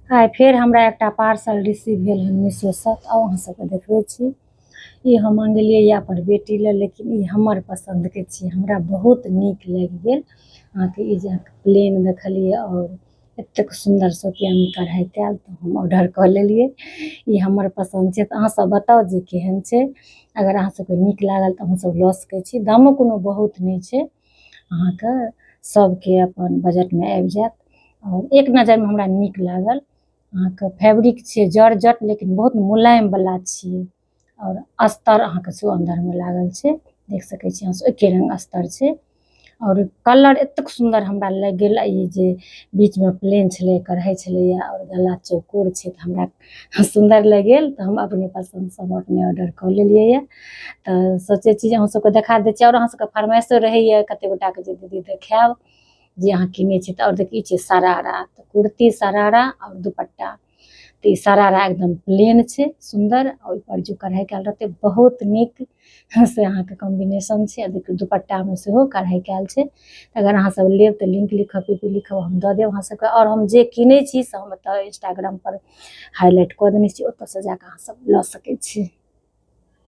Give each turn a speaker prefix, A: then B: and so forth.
A: आइ फेर हमरा एकटा पार्सल रिसीव भेल हन मीशोसँ। तऽ आउ, अहाँ सबके देखबै छी। ई हम मङ्गेलियै यऽ अपन बेटी लए, लेकिन ई हमर पसन्दके छी। हमरा बहुत नीक लागि गेल। अहाँके ई जे अहाँके प्लेन देखलियै आओर एतेक सुन्दर सोतियामे कढ़ाइ कयल, तऽ हम ऑर्डर कऽ लेलियै। ई हमर पसन्द छै, तऽ अहाँ सब बताउ जे केहन छै। अगर अहाँ सबके नीक लागल तऽ अहूँ सब लऽ सकै छी। दामो कोनो बहुत नहि छै, अहाँके सबके अपन बजटमे आबि जायत। आओर एक नजरमे हमरा नीक लागल। अहाँके फैब्रिक छियै जॉर्जट, लेकिन बहुत मुलायम वाला छियै। आओर अस्तर अहाँके सेहो अन्दरमे लागल छै, देख सकै छी अहाँ, एके रंग अस्तर छै। आओर कलर एतेक सुन्दर हमरा लागि गेल। ई जे बीचमे प्लेन छलै, कढ़ाइ छलैया आओर गला चौकोर छै, तऽ हमरा सुन्दर लागि गेल। तऽ हम अपने पसन्दसँ हम अपने ऑर्डर कऽ लेलियै यऽ। तऽ सोचै छी जे अहूँ सबके देखा दै छी। आओर अहाँ सबके फरमाइशो रहैया कते गोटाके जे दीदी, देखायब जे अहाँ किनै छी। तऽ आओर देखी, छै सरारा, तऽ कुर्ती, सरारा आओर दुपट्टा। तऽ ई सरारा एकदम प्लेन छै, सुन्दर। ओहिपर जे कढ़ाइ कयल रहतै, बहुत नीक से अहाँके कॉम्बिनेशन छै। आ देखियौ, दुपट्टामे सेहो कढ़ाइ कयल छै। अगर अहाँ सब लेब तऽ लिंक लिखब, पीपी लिखब, हम दऽ देब अहाँ सबके। आओर हम जे किनै छी से हम एतऽ इंस्टाग्राम पर हाईलाइट कऽ देने छी, ओतऽसँ जाकऽ अहाँ सब लऽ सकै छी।